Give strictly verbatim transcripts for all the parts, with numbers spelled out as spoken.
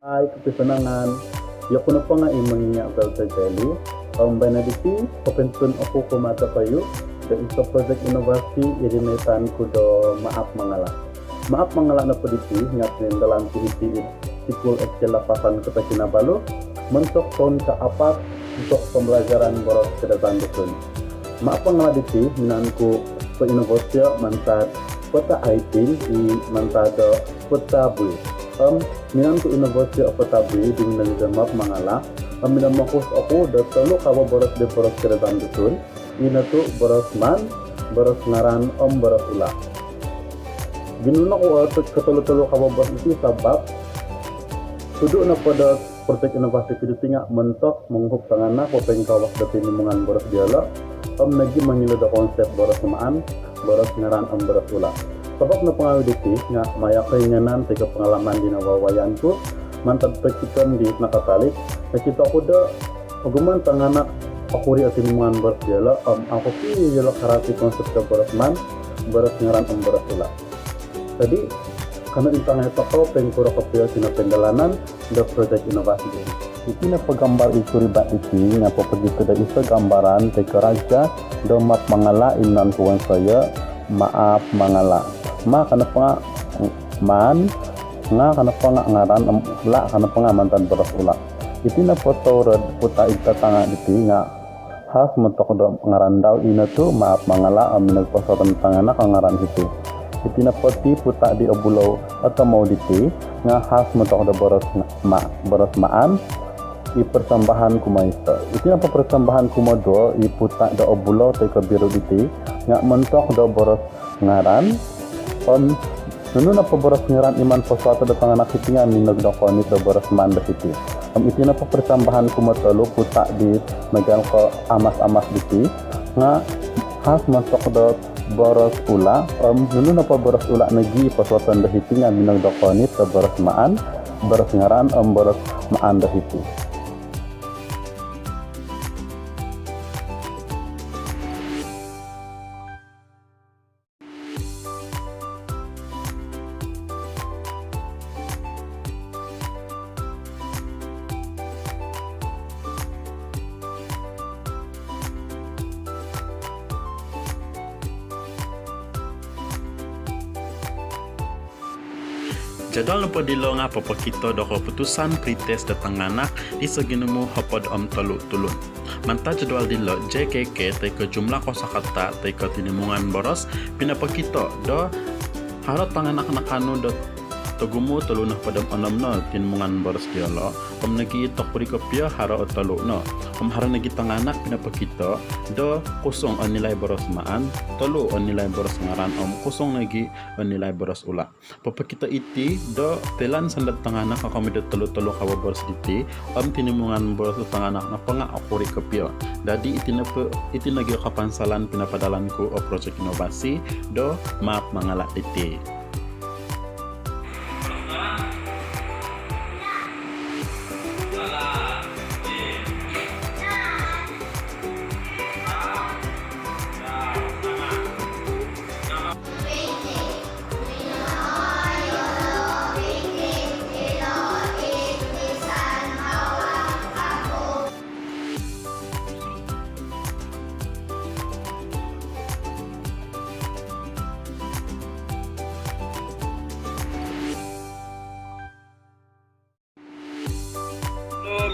Hai kopisanangan, yoku nopo nga i Mongia Belta Jeli. Om baino diti, popointutun oku kumaa dokoyu do iso projek inovasi iri no itan ku do Maap Mangala. Maap Mangala nopo diti nga poindalan ku hiti id Sikul S K Lapasan Kota Kinabalu montok toun kaapat montok pembelajaran boros Kadazan Dusun. Maap Mangala diti minaan ku poinovasi mantad Kota Aitin i mantad do Kota Bui. Om minaan ku inovasi o Kota Bui di minaan do Maap Mangala. Om minomokus oku do tolu kawo boros di boros Kadazan Dusun. Ino tu boros maan, boros ngaran om boros ula. Ginuno ku o kotolu-tolu kawo boros iti sabab tudu nopo do projek inovasi ku diti nga montok monguhup tanganak popoingkawas do tinimungan boros diolo om nogi mongilo do konsep boros maan, boros ngaran om boros ula. Sabab nopo ngawi diti nga maya koinganan toi ko pengalaman di nawawayan ku mantad pokiton di nakatalik, nokito ku do ogumu tanganak okuri o tinimungan boros diolo om au kopio yolo karati konsep do boros maan, boros ngaran om boros ula. Jadi, kanou intangai tokou poingkuro kopio iti no poindalanan do projek inovasi diti. Iti nopo gambar id suriba diti nga popokito do iso gambaran toi ko raja do Maap Mangala i minaan ku wonsoyo, Maap Mangala. Ma ka nopo nga maan, nga ka nopo nga ngaran, om la ka nopo nga mantad boros ula. Iti nopo tourod puta id tatanga diti nga khas montok do ngaran dau, ino tu Maap Mangala, om minogposoton tanganak o ngaran hiti. Iti nopo ti puta di obulou o tomou diti nga khas montok do boros ma, boros maan, i persembahan kumoiso. Iti nopo persembahan kumoduo, i puta do obulou toi ko biru diti nga montok do boros ngaran. Om nunu nopo boros ngaran i maan posuato do tanganak hiti nga minog do konit do boros maan do hiti. Om iti nopo persembahan kumotolu, puta di miagal ko amas-amas diti nga khas montok do boros ula. Om nunu nopo boros ula nogi i posuaton do hiti nga minog do konit do boros maan, boros ngaran om boros maan do hiti. Jadual nopo dilo nga popokito do keputusan pretest do tanganak di soginumu hopod om tolu tulun. Mantad jadual dilo, J K K toi ko jumlah kosakata toi ko tinimungan boros pinopokito do haro tanganak nakaanu do togumu tolu nohopod om onom no tinimungan boros diolo, om nogi tokuri kopio haro o tolu no. Om haro nogi tanganak pinopokito do kosong o nilai boros maan, tolu o nilai boros ngaran, om kosong nogi o nilai boros ula. Popokito iti do toilaan sandad tanganak kokomoi do tolu-tolu kawo boros diti, om tinimungan boros do tanganak nopo nga okuri kopio. Dadi iti nopo, iti nogi o kapansalan pinapadalan ku o projek inovasi do Maap Mangala diti.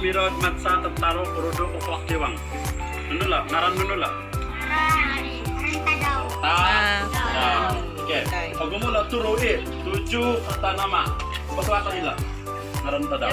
Mirod matsa tataro kurudu kukuak tiwang. Nunu la, ngaran nunu la? Ngaran, ngaran tadau. Ta-, ah, tadau. Okey. Tadau. Ogumu la turu i, tujuh kata nama. Posuat ila. Ngaran tadau.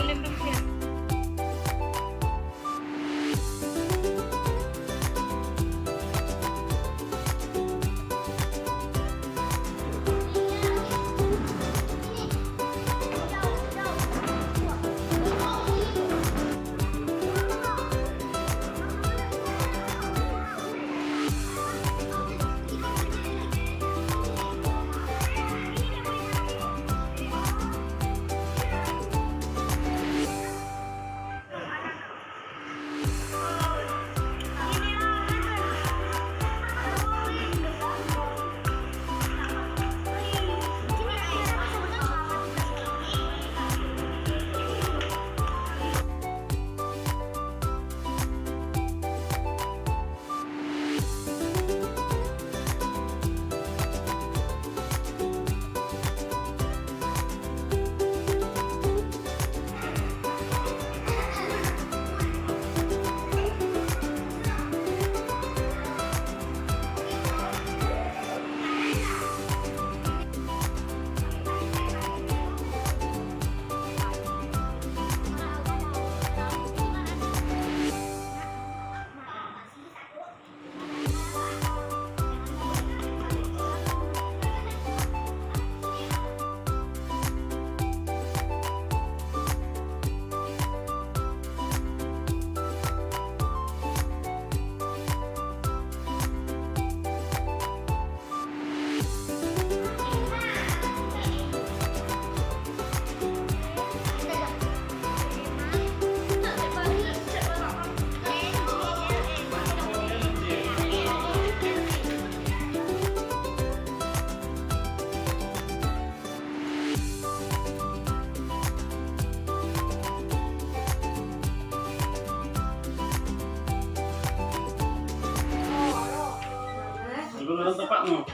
Tempat no.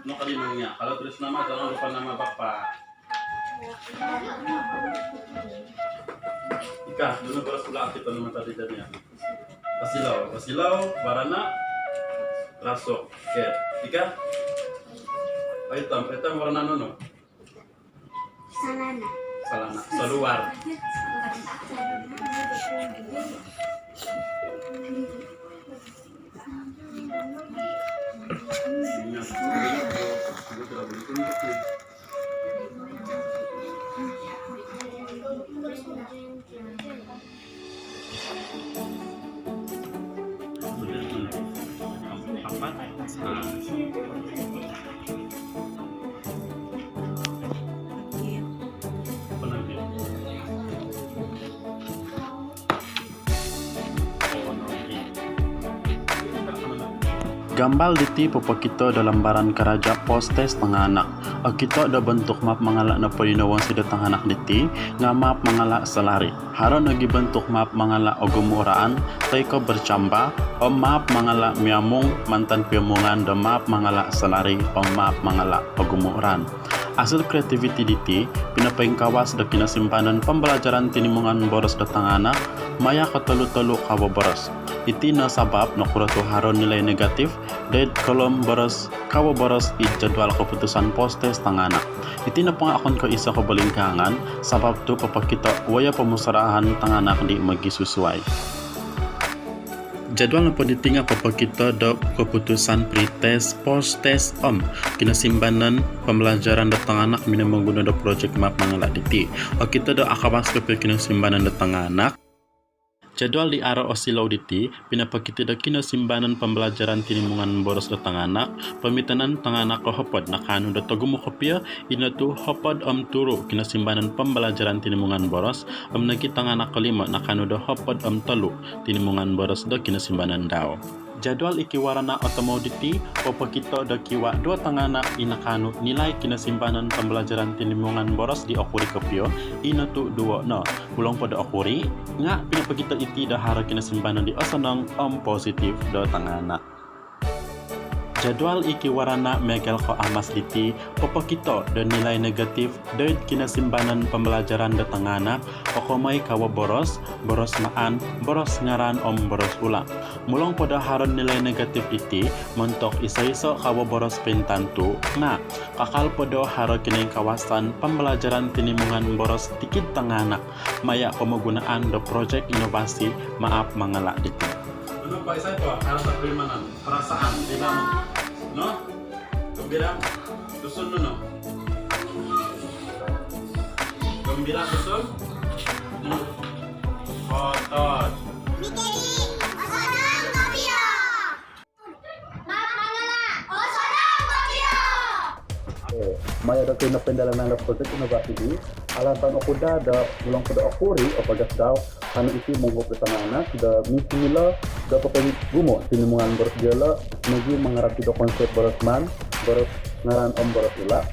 No kadi nanya. Kalau tulis nama, jangan lupa nama bapa. Ika, nunu boros ula' okito no mantad di tania? Osilau, osilau, warana, rasuk. Okey. Ika? Itam, itam warana nunu? Salana. Salana, saluar. Gambal diti popokito do lambaran karaja postes tanganak. Okito do bontuk maap mangala' nopo di nowonsi do tanganak diti nga' maap mangala' salari. Haro nogi bontuk maap mangala' ogumu' raan toi ko' bercambah om maap mangala' miamung mantad piomungan do maap mangala' salari om maap mangala' ogumu' raan. Asil kreativiti diti pinopoingkawas do kinosimbanon pambalajaran tinimungan boros do tanganak maya' kotolu-tolu kawo boros. Iti no sabap nokuro tu haro nilai negatif doid kolom boros, kawo boros id jadual koputusan postes tanganak. Iti nopo nga' okon ko' iso kobolingkaangan sabap tu popokito woyo pomusarahan tanganak di mogisusuai. Jadual nopo diti nga' popokito do koputusan pretest, postes om kinosimbanon pambalajaran do tanganak minomoguno do projek maap mangala' diti. Okito do akawas kopio kinosimbanon do tanganak. Jadual di aro osilau diti pinopokito do kinosimbanon pambalajaran tinimungan boros do tanganak. Poomitanan tanganak kohopod nakaanu do togumu' kopio, ino tu hopod om turu kinosimbanon pambalajaran tinimungan boros om nogi tanganak kolimo nakaanu do hopod om tolu tinimungan boros do kinosimbanon dau. Jadual i kiwarana' otomou diti popokito do kiwaa duo tanganak i nakaanu nilai kinosimbanon pambalajaran tinimungan boros di okuri kopio, ino tu duo no. Mulong po do okuri nga' pinopokito iti do haro kinosimbanon di osonong om positif do tanganak. Jadual i kiwarana' miagal ko' amas diti popokito do nilai negatif doid kinosimbanon pambalajaran do tanganak, kokomoi kawo boros, boros maan, boros ngaran om boros ula'. Mulong po do haro nilai negatif diti montok iso-iso kawo boros pointantu nga' kakal po do haro kinoingkawasan pambalajaran tinimungan boros tikid tanganak maya' pomogunaan do projek inovasi maap mangala' diti. Nunu po isai po haro topurimanan? Perasaan, bilang, no? Gembira, Dusun, no, no? Gembira, Dusun? Kotor. Maya' do kinopoindalanan do projek inovasi di, alansan oku daa do mulong po do okuri o bagas dau, kaanu iti monguhup do tanganak do misi milo do popogumu' tinimungan boros diolo, nogi mangarati do konsep boros maan, boros ngaran om boros ula'.